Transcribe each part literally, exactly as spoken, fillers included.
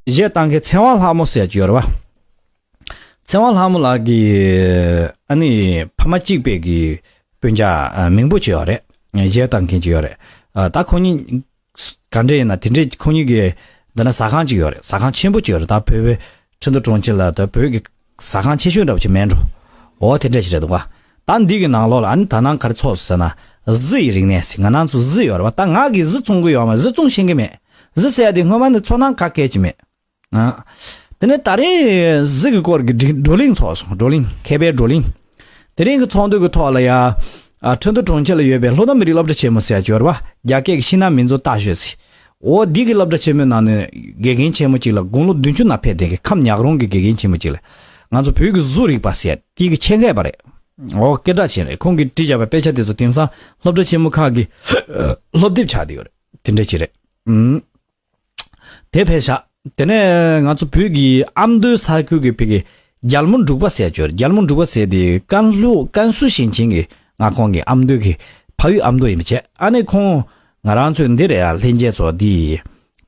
གཞས་བཏང་མཁན་ཚེ་དབང་ལྷ་མོ་ཟེར་གྱི་ཡོད་རེད་བ། ཚེ་དབང་ལྷ་མོ་ལགས་ཀྱི་ཨ་ནི་ཕ་མ་གཅིག་པའི་གི་སྤུན་ཀྱག་མིང་པོ་ཅིག་ཡོད་རེད། གཞས་བཏང་མཁན་ཅིག་ཡོད་རེད། ད་ཁོང་གཉིས་ག་འདྲ་ཡིན་ན་དེ་འདྲའི་ཁོང་གཉིས་ཀྱི་འདི་ན་ཟ་ཁང་ཅིག་ཡོད་རེད། ཟ་ཁང་ཆེན་པོ་ཅིག་ཡོད་རེད། ད་བོད་པའི་ཁྲིན་ཏུ་གྲོང་ཁྱེར་ལ་ད་བོད་ཀྱི་ཟ་ཁང་ཆེ་ཤོས་འདྲ་པོ་ཅིག་མེད་འགྲོ། འོ་དེ་འདྲ་ཞིག་རེད་འདུག་ག་ད་འདི་གི་ནང་ལོགས་ལ་ཨ་ནི་ད་ནང་ག་རེ་ཚོགས་སོང་ཟེར་ན། གཟི་ཡི་རིག་གནས་ཟེར། ང་རང་ཚོ་གཟི་ཡོད་རེད་བ། ད་ང་གིས་གཟི་འཚོང་གི་ཡོད་མ། གཟི་འཚོང་ཤེས་ཀྱི་མེད། གཟི་ཟེར་ཡ་དེ་སྔོན་མ་ནས་ཚོར་སྣང་ག་གས་ཀྱི་མེད། ཨ། དེ་ནས་ད་རེས་གཟི་གི་སྐོར་གྱི་བགྲོ་བགྲོ་གླེང་ཚོགས་སོང་། བགྲོ་གླེང་། མཁས་པའི་བགྲོ་གླེང་། དེ་རིང་གི་ཚོགས་འདུ་གི་ཐོག་ལ་ཡ། ཨ། ཁྲིན་ཏུ་གྲོང་ཁྱེར་ལ་ཡོད་པའི་ལྷོ་ནུབ་མི་རིགས་སློབ་གྲྭ་ཆེན་མོ་ཟེར་ཡ་ཅིག་ཡོད་རེད་བ། རྒྱ་སྐད་ཀྱི་ཤིང་ནགས་མིང་འཛུགས་ལྟ་ཞོག་ཟེར། འོ་འདི་གི་སློབ་གྲྭ་ཆེན་མོའི་ནང་ནས་དགེ་རྒན་ཆེན་མོ་གཅིག་ལ་དགུང་ལོ་བདུན་ཅུ་ན་ཕེབས་བསྡད་མཁན་ཁམས་ཉག་རོང་གི་དགེ་རྒན་ཆེན་མོ་གཅིག་ལ། ང་ཚོ་བོད་ཀྱི་གཟུགས་རིག་པ་ཟེར་ཡ་དེ་གི་ཆེད་མཁས་པ་རེད། འོ་སྐད་གྲགས་ཅན་རེད། ཁོང་གིས་བྲིས་བཞག་པའི་དཔེ་ཆ་དེ་ཚོ་དེང་སང་སློབ་གྲྭ་ཆེན་མོ་ཁག་གི་སློབ་དེབ་ཆགས་བསྡད་ཡོད་རེད། དེ་འདྲ་ཅིག་རེད། ཨུམ། དེ་ཕེབས་ཤག་དེ་ནས་ང་ཚོ་བོད་ཀྱི་ཨ་མདོའི་ས་ཁུལ་གྱི་ཕ་གི་རྒྱལ་མོ་འབྲུག་པ་ཟེར་ཡ་ཅིག་ཡོད་རེད། རྒྱལ་མོ་འབྲུག་པ་ཟེར་དེ་ཀན་ལྷོ་ཀན་སུའུ་ཞིང་ཆེན་གྱི་མངའ་ཁོངས་ཀྱི་ཨ་མདོ་གི་ཕ་ཡུལ་ཨ་མདོ་ཡིན་པ་བྱས། ཨ་ནི་ཁོང་ང་རང་ཚོའི་འདི་རེད་ཡ། ལྷན་རྒྱས་ཚོ་འདི་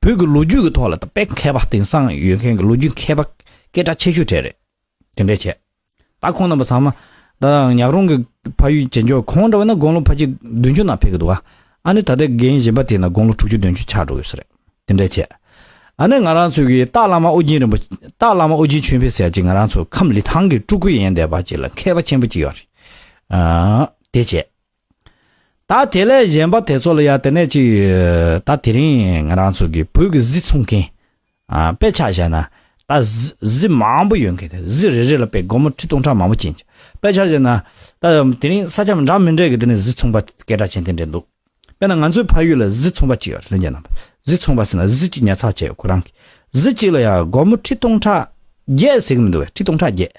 བོད་ཀྱི་ལོ་རྒྱུས་ཀྱི་ཐོག་ལ་ད་དཔེ་མཁས་པ། དེང་སང་ཡོད་མཁན་གྱི་ལོ་རྒྱུས་མཁས་པ་སྐད་གྲགས་ཆེ་ཤོས་གྲས་རེད། དེ་འདྲ་བྱས། ད་ཁོང་རྣམ་པ་ཚང་མ་ད་ཉག་རོང་གི་ཕ་ཡུལ་བྱེད་འཇོག་ཁོང་འདྲ་བ་ན་དགུང་ལོ་ཕལ་ཆེར་བདུན་ཅུ་ན་ཕེབས་ཀྱི་འདུག་ག་ཨ་ནི་ད་ལྟའི་རྒན་གཞན་པ་དེ་ན་དགུང་ལོ་དྲུག་ཅུ་བདུན་ཅུ་ཆགས་འགྲོ་གི་ཡོད་ས་རེད། དེ་འདྲ་བྱས། ཨ་ནི་ང་རང་ཚོའི་གི་སྟག་བླ་མ་ཨོ་རྒྱན་རིན་པོ། སྟག་བླ་མ་ཨོ་རྒྱན་ཆོས་འཕེལ་ཟེར་ཡ་ཅིག་ང་རང་ཚོ་ཁམས་ལི་ཐང་གི་སྤྲུལ་སྐུ་ཡིན་བསྡད་པ་ཅིག་ལ་མཁས་པ་ཆེན་པོ་ཅིག་ཡོད་རེད། ཨ། དེ་བྱས། ད་དེ་ལས་གཞན་པ་དེ་ཚོ་ལ་ཡ་དེ་ནས་ཅིག་ད་དེ་རིང་ང་རང་ཚོ་གི་བོད་ཀྱི་གཟི་འཚོང་མཁན། ཨ། དཔེ་ཆ་བཞག་ན། ད་གཟི་གཟི་མང་པོ་ཡོད་མཁན་དེ། གཟི་རེ་རེ་ལ་དཔེ་སྒོར་མོ་ཁྲི་སྟོང་ཕྲག་མང་པོ་ཅན་གྱི། དཔེ་ཆ་བཞག་ན། ད་དེ་རིང་ས་ཆ་འདྲ་མི་འདྲ་གི་དེ་ནས་གཟི་འཚོང་པ་སྐད་གྲགས་ཅན་དེ་འདྲ་འདུག་དཔེར་ན་ང་ཚོའི་ཕ་ཡུལ་ལ་གཟི་འཚོང་པ་གཅིག་ཡོད་རེད། ལྷན་རྒྱས་རྣམ་པ། གཟི་འཚོང་པ་ཟེར་ན་གཟི་གཅིག་ཉར་ཚགས་བྱས་ཡོད་ཁོ་རང་གིས། གཟི་གཅིག་ལ་ཡ་སྒོར་མོ་ཁྲི་སྟོང་ཕྲག་བརྒྱད་ཟེར་གི་མི་འདུག་བས། ཁྲི་སྟོང་ཕྲག་བརྒྱད།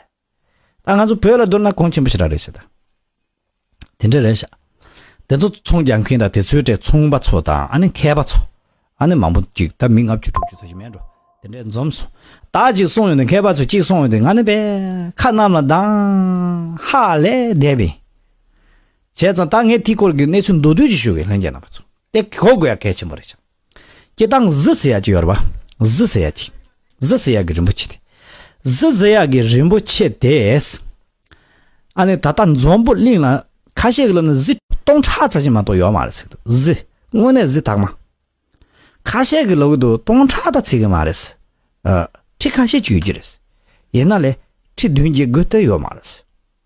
ད་ང་ཚོ་བོད་ལ་བསྡུར་ན་གོང་ཆེན་པོ་ཞེ་དྲག་རེད་ཟེར་ད། དེ་འདྲ་རེད་ཤག་དེ་ཚོ་ཚོང་རྒྱག་མཁན་དང་དེ་ཚོའི་གྲས་ཚོང་པ་ཚོ་དང་ཨ་ནི་མཁས་པ་ཚོ། ཨ་ནི་མང་པོ་ཅིག་ད་མི་ལྔ་བཅུ་དྲུག་ཅུ་ཙམ་ཞིག་མེད་འགྲོ། དེ་འདྲས་འཛོམས་སོང་། ད་ཅིག་སོང་ཡོང་དུས། མཁས་པ་ཚོས་ཅིག་སོང་ཡོང་དུས་ང་ནི་དཔེ་ཁ་གནམ་ལ་གདངས་ཧ་ལས་བསྡད་པས། བྱས་ཙང་ད་ངས་དེའི་སྐོར་གྱི་གནས་ཚུལ་མདོར་བསྡུས་ཅིག་ཞུ་གི། ལྷན་རྒྱས་རྣམ་པ་ཚོ། དེ་གོ་དགོས་ཡ་གལ་ཆེན་པོ་རེད་ཤག་སྤྱིར་བཏང་གཟི་ཟེར་ཡ་ཅིག་ཡོད་རེད་པ། གཟི་ཟེར་ཡ་ཅིག་གཟི་ཟེར་ཡ་གི་རིན་པོ་ཆེ་དེ། གཟི་ཟེར་ཡ་གི་རིན་པོ་ཆེ་དེ། ཨ་ནི་ད་ལྟ་འཛམ་བུ་གླིང་ལ་ཁ་ཤས་ཀྱིས་ལབ་ན་གཟི་སྟོང་ཕྲག་ཙམ་ཞིག་མ་གཏོགས་ཡོད་མ་རེད་ཟེར་འདུག་གཟི། དངོས་གནས་གཟི་དག་མ། ཁ་ཤས་ཀྱིས་ལབ་ཀྱི་འདུག་སྟོང་ཕྲག་ད་ཚིག་གི་མ་རེད། ཨ། ཁྲི་ཁ་ཤས་ཅིག་ཡོད་ཀྱི་རེད། ཡིན་ན་ལས་ཁྲི་བདུན་བརྒྱད་དགུ་ད་ཡོད་མ་རེད།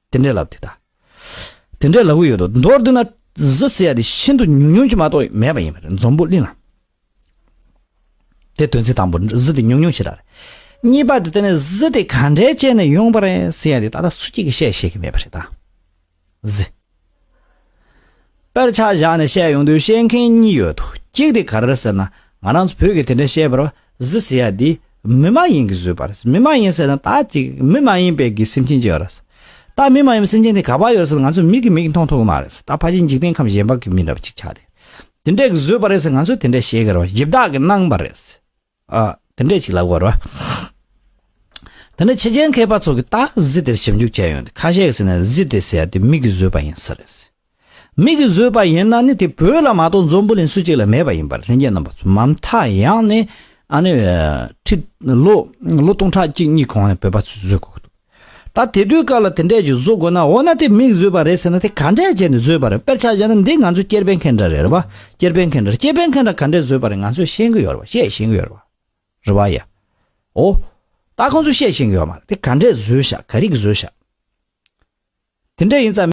དེ་འདྲས་ལབ་དེ་ད། དེ་འདྲས་ལབ་ཀྱི་ཡོད་འདུག་མདོར་བསྡུས་ན་གཟི་ཟེར་ཡ་དེ་ཤིན་ཏུ་ཉུང་ཉུང་ཅིག་མ་གཏོགས་མེད་པ་ཡིན་པ་རེད། འཛམ་བུ་གླིང་ལ། དེ་དོན་ཚན་དང་པོ། གཟི་དེ་ཉུང་ཉུང་ཞེ་དྲག་རེད། གཉིས་པ་དེ་དེ་ནས་གཟི་དེ་ག་འདྲས་བྱས་ནས་ཡོང་པ་རེད་ཟེར་ཡ་དེ་ད་ལྟ་སུ་གཅིག་གིས་བཤད་ཤེས་ཀྱི་མེད་པ་རེད་ད། གཟི། དཔེར་ཆ་བཞག་ནས་བཤད་ཡོང་དུས་བཤད་མཁན་གཉིས་ཡོད་དོ། གཅིག་དེ་ག་རེ་རེད་ཟེར་ན། ང་རང་ཚོ་བོད་ཀྱི་དེ་འདྲ་བཤད་པར་གཟི་ཟེར་ཡ་དེ་མི་མ་ཡིན་གྱིས་བཟོས་པ་རེད། མི་མ་ཡིན་ཟེར་ན་ད་ཅིག་མི་མ་ཡིན་པའི་གི་སེམས་ཅན་ཅིག་ཡོད་རེད། ད་མི་མ་ཡིན་པའི་སེམས་ཅན་དེ་ག་པར་ཡོད་ཟེར་ན་ང་ཚོ་མིག་གིས་མིག་མཐོང་ཐུབ་ཀྱི་མ་རེད། ད་ཕལ་ཆེར་འཇིག་རྟེན་ཁམས་གཞན་པ་གི་མི་འདྲ་བ་ཅིག་ཆགས་ཏེ། དེ་འདྲས་ཀྱིས་བཟོས་པ་རེད་ཟེར་ང་ཚོས་དེ་འདྲས་བཤད་ཀྱི་རེད་བ། ཞིབ་བརྟག་གིས་གནང་པ་རེད། ཨ། དེ་འདྲས་ཅིག་ལབ་དགོས་རེད་བ། དེ་ནས་ཕྱི་རྒྱལ་མཁས་པ་ཚོ་གིས་ད་གཟི་དེར་ཞིབ་འཇུག་བྱས་ཡོང་དུས། ཁ་ཤས་ཀྱིས་ཟེར་ན་གཟི་དེ་ཟེར་ཡ་དེ་མིག་གིས་བཟོས་པ་ཡིན་ས་རེད། མིག་གིས་བཟོས་པ་ཡིན་ན་ནི་དེ་བོད་ལ་མ་གཏོགས་འཛམ་བུ་གླིང་སུ་གཅིག་ལ་མེད་པ་ཡིན་པ་རེད། ལྷན་རྒྱས་རྣམ་པ་ཚོ། མ་མཐའ་ཡང་ནི་ཨ་ནི་ཁྲི་ལོ་ལོ་སྟོང་ཕྲག་གཅིག་གཉིས་གོང་ནས་བོད་པ་ཚོས་བཟོས་གོ་གི་འདུག་ད་དེ་དུས་སྐབས་ལ་དེ་འདྲས་ཀྱི་བཟོ་དགོས་ན། འོ་ན་དེ་མིས་བཟོས་པ་རེད་ཟེར་ན་དེ་ག་འདྲས་བྱས་ནས་བཟོས་པ་རེད། དཔེར་ཆ་བཞག་ན་འདི་ང་ཚོ་སྐྱེ་དཔོན་མཁན་འདྲ་རེད་རེད་བ། སྐྱེ་དཔོན་མཁན་འདྲ། སྐྱེ་དཔོན་མཁན་འདྲ་ག་འདྲས་བཟོས་པ་རེད། ང་ཚོས་ཤེས་ཀྱི་ཡོད་རེད་བ། བཤད་ཤེས་ཀྱི་ཡོད་རེད་བ། རེད་བ་ཡ། འོ། ད་ཁོང་ཚོས་བཤད་ཤེས་ཀྱི་ཡོད་མ་རེད། དེ་ག་འདྲས་བཟོས་ཤག་ག་རེ་གིས་བཟོས་ཤག་དེ་འདྲས་ཡིན་ཙང་།